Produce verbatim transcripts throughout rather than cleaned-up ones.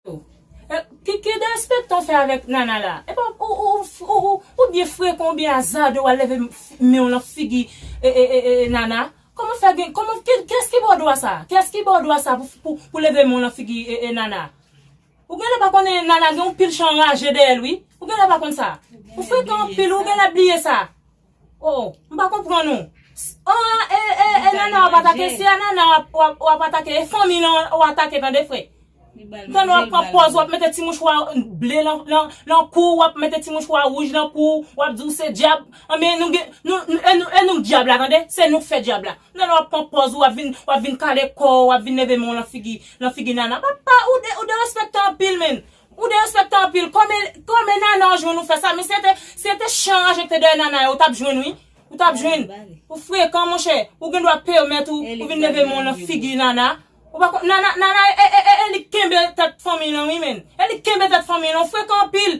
Ki, ki derespektan w fè avèk Nana la? Epa ou, ou, ou, ou, ou, ou byen frekan, ou byen azade, w al leve men w nan figi e, e, e, e, Nana. Kòman fè gen, kòman, ki, kiyès ki ba w dwa sa? Kiyès ki ba w dwa sa pou, pou, pou leve men w nan figi e, e, Nana? Ou genlè pa konnen Nana gen yon pil chan raje dèyè l, wi. Ou genlè pa konn sa. Ou frekan anpil, ou genlè bliye sa. Oh, m pa konprann ou. Ah, e, e, e, Nana w ap atake, se a Nana w ap, w ap, w ap atake, e fanmi lan w atake, tande, frè. Tande w ap pran pòz, w ap mete ti mouchwa ble lan, lan, lan kou, w ap mete ti mouchwa wouj lan kou, w ap di w se dyab. Anben, nou gen, nou, nou, e nou, e nou k dyab la, tande? Se nou k fè dyab la. Nan w ap pran pòz ou, w ap vin, w ap vin kale kò w, w ap vin leve men w lan figi, lan figi Nana. Papa, ou de, ou derespektan anpil, menn. Ou derespektan anpil. Kòman, kòman Nana w jwenn ou fè sa? Men si se te, si se te chan raje ki te dèyè Nana yo, ou t ap jwenn, wi. Ou t ap jwenn. Ou frekan, monchè. Ou gen dwa pèmèt ou, ou vin leve men w lan figi Nana. Ou pa konn, Nana, Nana, e, e, e, e li k kenbe tèt fanmi lan, wi, menn. E li k kenbe tèt fanmi lan. Ou frekan anpil.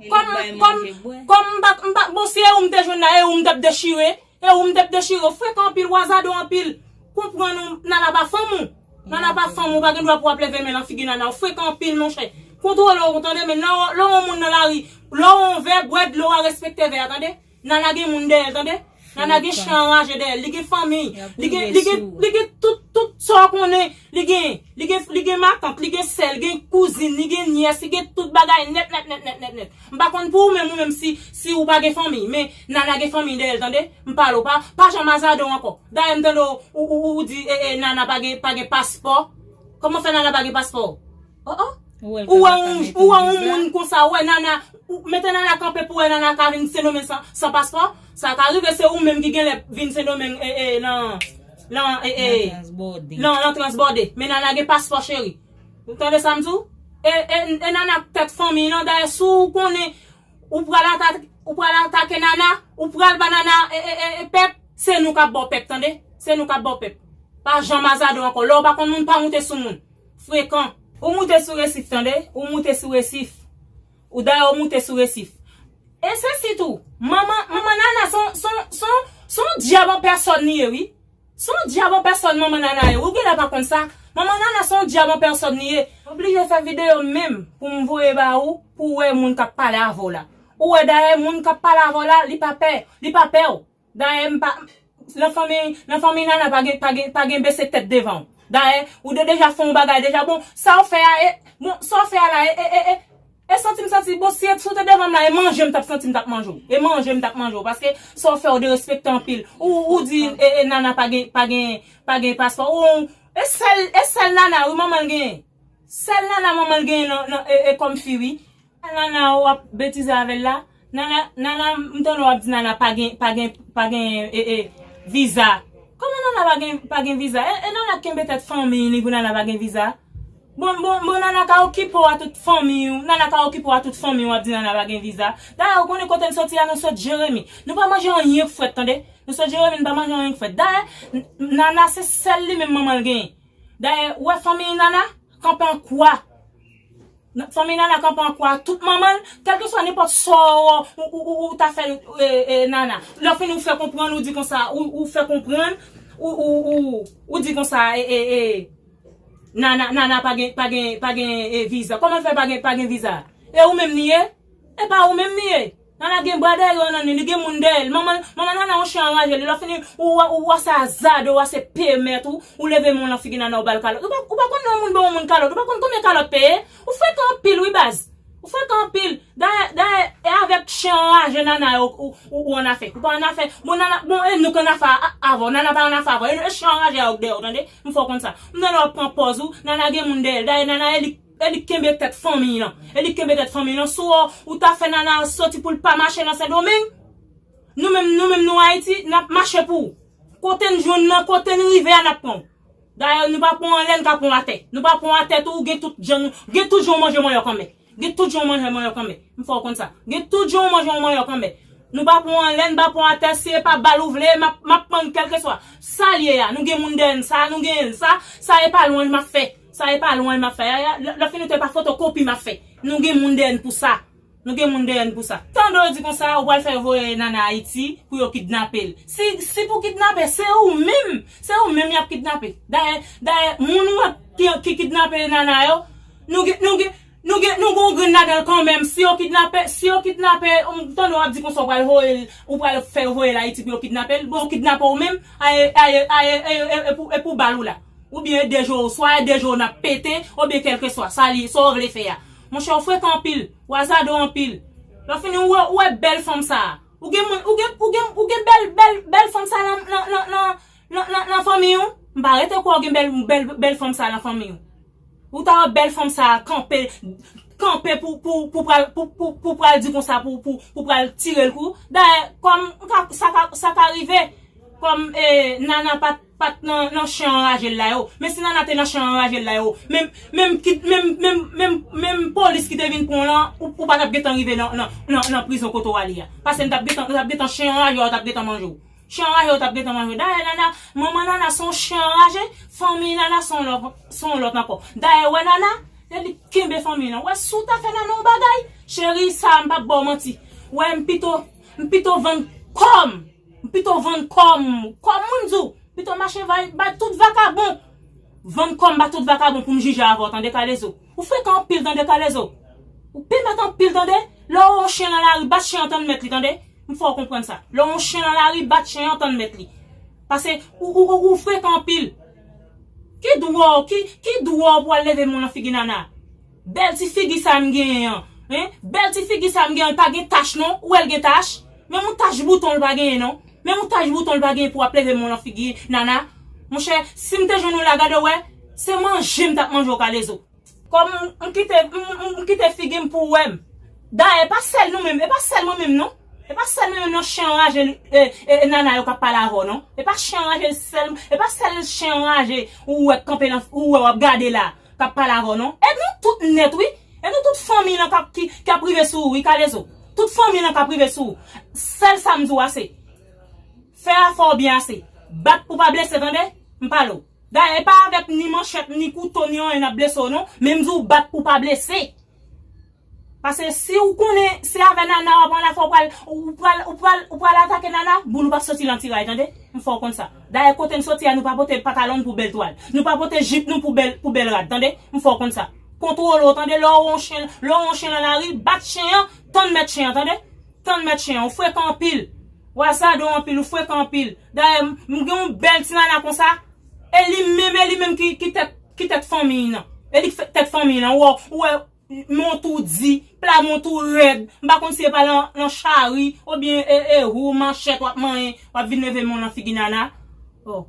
Kòm, kòm, kòm m pa, m pa, bon, si e ou m te jwenn la, e ou m t ap dechire, e ou m t ap dechire, ou frekan anpil, w azade w anpil. Konprann ou, Nana pa fanm ou. Nana pa fanm ou, pa gen dwa pou w ap leve men lan figi Nana, ou frekan anpil, monchè. Kontwole w, tande, men lè w, lè w yon moun nan lari, lè w yon vè, bwè dlo a, respekte vè a, tande. Nana gen moun dèyè l, tande. Nana gen chan raje dèyè l, li gen fanmi, li gen, li gen, li gen tout, tout sa w konnen, li gen, li gen, li gen matant, li gen sè, li gen kouzin, li gen nyès, li gen tout bagay nèt, nèt, nèt, nèt, nèt, nèt. M pa konn pou ou menm, ou menm si, si ou pa gen fanmi, men Nana gen fanmi dèyè l, tande. M pale w, pa, pa janm azade w ankò. Dayè m tande w, ou, ou, ou di, e, e, Nana pa gen, pa gen paspò. Kòman fè Nana pa gen paspò? Oh, oh. Ou wè yon, ou wè yon moun konsa, ou wè Nana, ou mete Nana kanpe pou wè Nana ka vin Sendomeng san, san paspò. Sa ka rive se ou menm ki genlè vin Sendomeng, e, e, lan, lan, e, e, lan, lan transbòde. Men Nana gen paspò, cheri. Ou tande sa m di w? E, e, e Nana k tèt fanmi lan, dayè si w konnen ou pral atake, ou pral atake Nana, ou pral ba Nana, e, e, e, e, pèp, se nou k ap ba w pèp, tande? Se nou k ap ba w pèp. Pa janm azade w ankò. Lè w pa konn moun, pa moute sou moun. Frekan. Ou moute sou resif, tande? Ou moute sou resif. Ou dayè ou moute sou resif. E se si tou, manman, manman Nana se yon, se yon, se yon, se yon dyab an pèsòn li ye, wi. Se yon dyab an pèsòn manman Nana ye. Ou genlè pa konn sa. Manman Nana se yon dyab an pèsòn li ye. Oblije fè videyo menm pou m voye ba ou, pou w wè moun k ap pale avè w la. Ou wè dayè moun k ap pale avè w la, li pa pè, li pa pè w. Dayè m pa, nan fanmi, nan fanmi Nana pa gen, pa gen, pa gen bese tèt devan w. Dayè, ou de deja fè yon bagay deja, bon, sa w fè a, e, bon, sa w fè a la, e, e, e, e, e santi m santi, bon, si, si w te devan m la, e manje m t ap santi m t ap manje w. E manje m t ap manje w, paske sa w fè w derespektan anpil. Ou, ou di, e, e, Nana pa gen, pa gen, pa gen paspò. Ou, e sèl, e sèl Nana, wi, manman l genyen. Sèl Nana manman l genyen nan, nan, e, e kòm fi, wi. Nana, w ap betize avè l la. Nana, Nana, m tande w ap di Nana pa gen, pa gen, pa gen, e, e, viza. Kòman Nana pa gen, pa gen viza? E, e Nana kenbe tèt fanmi li pou Nana pa gen viza? Bon, bon, bon, Nana ka okipe w a tout fanmi w. Nana ka okipe w a tout fanmi w, w ap di Nana pa gen viza. Dayè, ou konnen kote n soti a, nou sot Jeremi. Nou pa manje anyen k frèt, tande. Nou sot Jeremi, nou pa manje anyen k frèt. Dayè, N-, Nana se sèl li menm manman l genyen. Dayè, ou wè fanmi Nana, kanpe an kwa. N-, fanmi Nana kanpe an kwa, tout manman l, kèlkeswa nenpòt sa w, ou, ou, ou, ou ta fè, e, e, Nana. Lè w fini, ou fè konprann, ou di konsa, ou, ou fè konprann, ou, ou, ou, ou di konsa, e, e, e, Nana, Nana pa gen, pa gen, pa gen, e, viza. Kòman l fè pa gen, pa gen viza? E ou menm li ye? E pa ou menm li ye. Nana gen bra dèyè yo nan li, li gen moun dèyè l. Manman, manman Nana yon chen anraje li. Lè w fini, ou, ou, ou wè se azade, ou wè se pèmèt ou, ou leve men w nan figi Nana, ou ba l kalòt. Ou pa, ou pa konn lè yon moun ba yon moun kalòt, ou pa konn konbyen kalòt peye? Ou frekan anpil wi baz. Ou frekan anpil. Dayè, dayè, e avèk chen anraje Nana yo ou, ou, ou annafè. Ou pa annafè. Bon, Nana, bon, e nou k annafè a, avè w. Nana pa annafè avè w. E, e chen anraje a yo k dèyè w, tande? M fè w konn sa. M tande w ap pran pòz ou. Nana gen moun dèyè l. Dayè, Nana e li, e li k kenbe tèt fanmi lan. E li k kenbe tèt fanmi lan. Si w, ou ta fè Nana soti pou l pa mache nan Sendomeng, nou menm, nou menm nou Ayiti, n ap mache pou ou. Kote n jwenn nan, kote n rive a, n ap pran w. Dayè, nou pa pran w anlè, n ka pran w atè. Nou pa pran w atè tou, ou gen tout jan, gen tout jan w manje manyòk anmè. Gen tout jan w manje manyòk anmè. M fè w konn sa. Gen tout jan w manje yon manyòk anmè. Nou pa pran w anlè, n pa pran w atè, si e pa bal ou vle, m ap, m ap pran kèlkeswa. Sa l ye a, nou gen moun dèyè n, sa nou genyen l, sa, sa e pa lwanj m ap fè. Sa e pa lwanj m ap fè. Ya, ya, lè, lè fini tou e pa fotokopi m ap fè. Nou gen moun dèyè n pou sa. Nou gen moun dèyè n pou sa. Tande w di konsa, ou pral fè yo voye Nana Ayiti pou yo kidnape l. Si, si pou kidnape, se ou menm, se ou menm y ap kidnape. Dayè, dayè, moun ou wè ki, ki kidnape Nana yo, nou gen, nou gen, Gade l kanmenm, si yo kidnape, si yo kidnape, ou tande w ap di konsa w pral voye l, ou pral fè yo voye l Ayiti pou yo kidnape l, bon, yo kidnape w menm, a e, a e, a e, e, e, e pou, e pou bal ou la. Oubyen e de jou, swa e de jou n ap pete, oubyen kèlkeswa, sa li, sa w vle fè a. Monchè, ou frekan anpil, ou azade w anpil. Lè w fini, ou wè, ou wè bèl fanm sa a. Ou gen moun, ou gen, ou gen, ou gen bèl, bèl, bèl fanm sa nan, nan, nan, nan, nan, nan, nan fanmi w. M pa rete kwè w gen bèl, bèl, bèl fanm sa nan fanmi w. Ou ta wè bèl fanm sa kanpe, kanpe pou, pou, pou pral, pou, pou, pou pral di konsa, pou, pou, pou pral tire l kou. Dayè, kòm m ka, sa ka, sa ka rive, kòm, eh, Nana pa t, pa t nan, nan chen anraje l la yo. Men si Nana te nan chen anraje l la yo, menm, menm, ki, menm, menm, menm, menm polis ki te vin pran w lan, ou, ou pa t ap gentan rive nan, nan, nan, nan prizon kote w ale a. Paske n t ap gentan, n t ap gentan chen anraje w, t ap gentan manje w. Chen anraje yo t ap gentan manje. Dayè, Nana, manman Nana se yon chen anraje, fanmi Nana se yon lòt, se yon lòt ankò. Dayè, wè Nana, se li k kenbe fanmi lan. Wè, si w ta fè Nana yon bagay, cheri, sa a m p ap ba w manti. Wè, m pito, m pito vann kò m. M pito vann kò m. Kò m, moun di w. M pito mache bay, bay tout vakabon. Vann kò m ba tout vakabon pou m jije avè w, tande, Kalezo. Ou frekan anpil, tande, Kalezo. Ou pèmèt anpil, tande. Lè w wè yon chen nan lari, bat chen an, tann mèt li, tande. M fè w konprann sa. Lè w yon chen nan lari, bat chen an, tann mèt li. Paske ou, ou, ou, ou frekan anpil. Ki dwa w, ki, ki dwa w pou al leve men w nan figi Nana? Bèl ti figi sa m genyen an. Hein? Bèl ti figi sa m genyen an, li pa gen tach non. Ou wè l gen tach? Menm yon tach bouton l pa genyen non. Menm yon tach bouton l pa genyen pou w ap leve men w nan figi Nana. Monchè, si m te jwenn ou la, gade w wè, se manje m t ap manje w, Kalezo. Kòm m, m kite, m, m, m kite figi m pou w wè m. Dayè, e pa sèl nou menm, e pa sèl mwen menm non. E pa sèl mwen menm non, chen anraje, e, e, e, Nana yo k ap pale avè w non. E pa chen anraje sèl, e pa sèl chen anraje ou wè k kanpe nan, ou wè w ap gade la, k ap pale avè w non. E nou tout nèt wi. E nou tout fanmi lan k ap, ki, k ap rive sou ou wi, Kalezo. Tout fanmi lan k ap rive sou ou. Sèl sa m di w ase. Fè afè w byen ase. Bat pou pa blese, tande? M pale w. Dayè, e pa avèk ni manchèt, ni kouto, ni anyen n ap blese w non. Men m di w bat pou pa blese. Paske si w konnen se avè Nana w ap ann afè, w pral, ou pral, ou pral, ou pral atake Nana, boul ou p ap soti nan tiray, tande? M fè w konn sa. Dayè, kote n soti a, nou pa pote patalon n pou bèl twal. Nou pa pote jip nou pou bèl, pou bèl rad, tande? M fè w konn sa. Kontwole w, tande? Lè w wè yon chen, lè w wè yon chen nan lari, bat chen an, tann mèt chen an, tande? Tann mèt chen an, ou frekan anpil. W azade w anpil, ou frekan anpil. Dayè, m, m gen yon bèl ti Nana konsa. E li menm, e li menm ki, ki tèt, ki tèt fanmiy lan. E li k fè, tèt fanmiy lan. Ou wè, ou wè, men w tou di, pla men w tou rèd. M pa konn si e pa lan, lan chari, oubyen e, e, ou, manchèt w ap manyen, w ap vin leve men w lan figi Nana. Oh.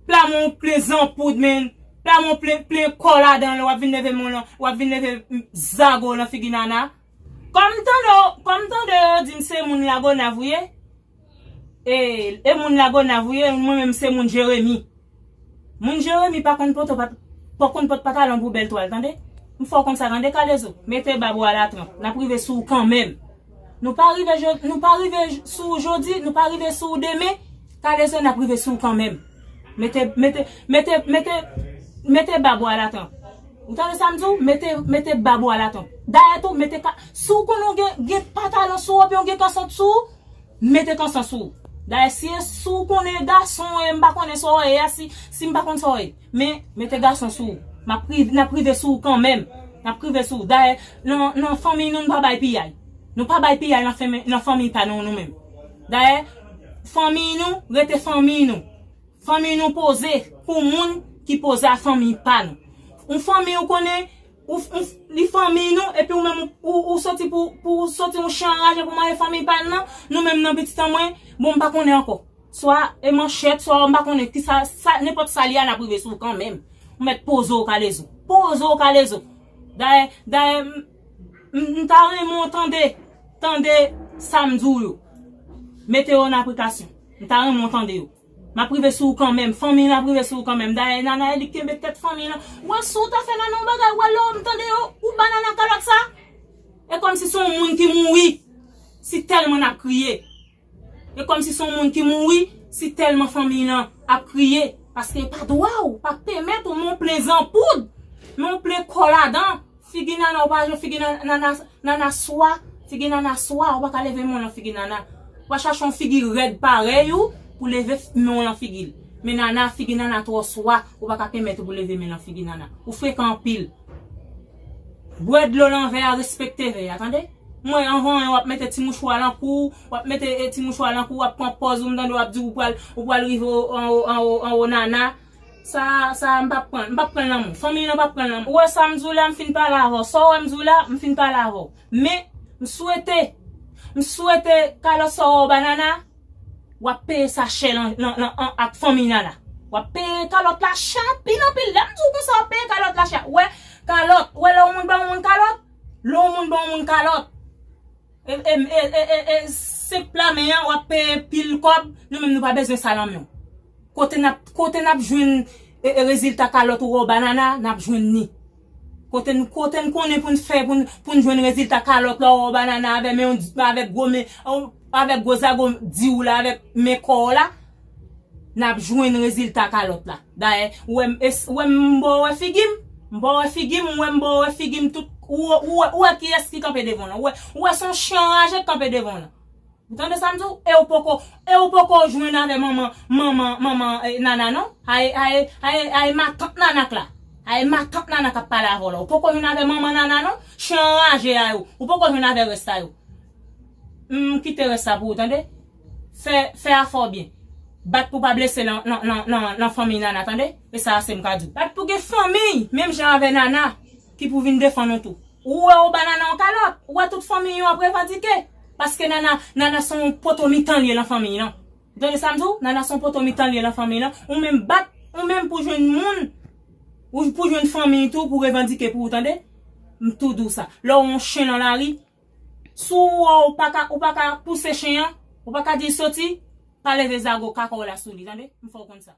Pla men w plen zanpoud, men. Pla men w plen, plen kò ladan l, w ap vin leve men w lan, w ap vin leve, mm, zago w lan figi Nana. Kòm tande, kòm tande yo di m se moun Lagonav ou ye, e, e moun Lagonav ou ye, mwen menm se moun Jeremi. Moun Jeremi pa konn pote pat-, pa konn pot patalon pou bèl twal, tande? M fè w konn sa, tande, Kalezo? Mete bab ou alatranp, n ap rive sou ou kanmenm. Nou pa rive jo-, nou pa rive sou ou jodi, nou pa rive sou ou demen, Kalezo, n ap rive sou ou kanmenm. Mete, mete, mete, mete, mete bab ou alatranp. Ou tande sa m di w? Mete, mete bab ou alatranp. Dayè tou, mete ka-, si w konnen w gen, gen patalon sou ou, oubyen w gen kanson sou ou, mete kanson sou ou. Dayè, si e, si w konnen gason, e m pa konnen sa w ye a, si, si m pa konn sa w ye. Men, mete gason sou ou. M ap rive, n ap rive sou ou kanmenm. N ap rive sou ou. Dayè, nan, nan fanmiy nou, nou pa bay piyay. Nou pa bay piyay nan fanmi, nan fanmiy pa nou, nou menm. Dayè, fanmiy nou, rete fanmiy nou. Fanmiy nou poze pou moun ki poze a fanmiy pa nou. Yon fanmiy ou konnen, ou, ou, li fanmiy nou, epi ou menm ou, ou, ou soti pou, pou soti yon chen anraje pou manje fanmiy pa n nan, nou menm nan pitit an mwen, bon, m pa konnen ankò. Swa e manchèt, swa m pa konnen kisa, sa, nenpòt sa li a, n ap rive sou ou kanmenm. Ou mèt poze w, Kalezo. Poze w, Kalezo. Dayè, dayè, m, m, m ta renmen w tande, tande sa m di w yo. Mete yo nan aplikasyon. M ta renmen w tande yo. M ap rive sou ou kanmenm. Fanmi an ap rive sou ou kanmenm. Dayè, Nana, e li k kenbe tèt fanmi an. Wè, si w ta fè Nana yon bagay, wè, lè w m tande yo, ou ba Nana kalòt sa. E kòmsi se yon moun ki mouri. Si tèlman n ap kriye. E kòmsi se yon moun ki mouri, si tèlman fanmi an ap kriye. Paske e pa dwa w, pa pèmèt ou, men w plen zanpoud, men w plen kò ladan. Figi Nana, ou pa jwenn figi Nana, Nana, Nana swa, figi Nana swa, ou pa ka leve men w lan figi Nana. Ou pa chache yon figi rèd parèy ou pou leve men w lan figi l. Men Nana, figi Nana twò swa, ou pa ka pèmèt ou pou leve men w lan figi Nana. Ou frekan anpil. Bwè dlo nan vè a, respekte vè a, tande? Mwen, anvan w ap mete ti mouchwa lan kou, w ap mete eh, ti mouchwa lan kou, w ap pran pòz ou, m tande w ap di ou pral, ou pral rive anwo, anwo, anwo nana. Sa, sa, m p ap pran, m p ap pran lanmou. Fanmi lan p ap pran lanmou. Ou wè sa m di w la, m fin pale avè w. Sa w wè m di w la, m fin pale avè w. Men, m swete, m swete kalòt sa w wè w ba nana, w ap peye sa chè lan, lan, lan, an, ak fanmi nana. W ap peye kalòt la chè anpil, anpil. Lè m di w konsa, w ap peye kalòt la chè. Ou wè, kalòt, ou wè lè yon moun ban yon moun kalòt, lè yon moun ban yon moun kalòt, e, e, e, e, e, e, senp la men an, w ap peye pil kòb, nou menm nou pa bezwen sa lan men w. Kote n ap, kote n ap jwenn e, e, rezilta kalòt ou wè w ba nana, n ap jwenn ni. Kote n, kote n konnen pou n fè, pou n, pou n jwenn rezilta kalòt la, ou wè w ba nana avè men, avèk gwo men, avèk gwo zago di w la, avèk men kò w la, n ap jwenn rezilta kalòt la. Dayè, ou wè m, es- ou wè m ba w wè figi m, m ba w wè figi m, ou wè m ba w wè figi m, tout, ou, ou, ou wè kiyès ki kanpe devan w lan, ou wè, ou wè se yon chen anraje k kanpe devan w lan. Ou tande sa m di w? E ou poko, e ou poko jwenn avè manman, manman, manman eh, nana non. Aye, aye, aye, aye matant nana k la. Aye matant nana k ap pale avè w la. Ou poko jwenn avè manman nana non. Chen anraje a yo. Ou poko jwenn avè rès sa yo. M kite rès sa pou ou, tande? Fè, fè afè w byen. Bat pou pa blese lan, lan, lan, lan, lan fanmiy nana, tande? E sa a se m ka di w. Bat pou gen fanmiy, menm jan avè nana, ki pou vin defann ou tou. Ou wè ou ba nana yon kalòt, ou wè tout fanmiy yo ap revandike. Paske nana, nana se yon poto mitan l ye lan fanmiy lan. Ou tande sa m di w? Nana se yon poto mitan l ye lan fanmiy lan. Ou menm bat, ou menm pou jwenn moun, ou pou jwenn fanmiy tou pou revandike pou ou, tande? M tou di w sa. Lè w yon chen lan lari, si w wè w pa ka, ou pa ka pouse chen an, ou pa ka di l soti, pa leve zago kaka w la sou li, tande? M fè w konn sa.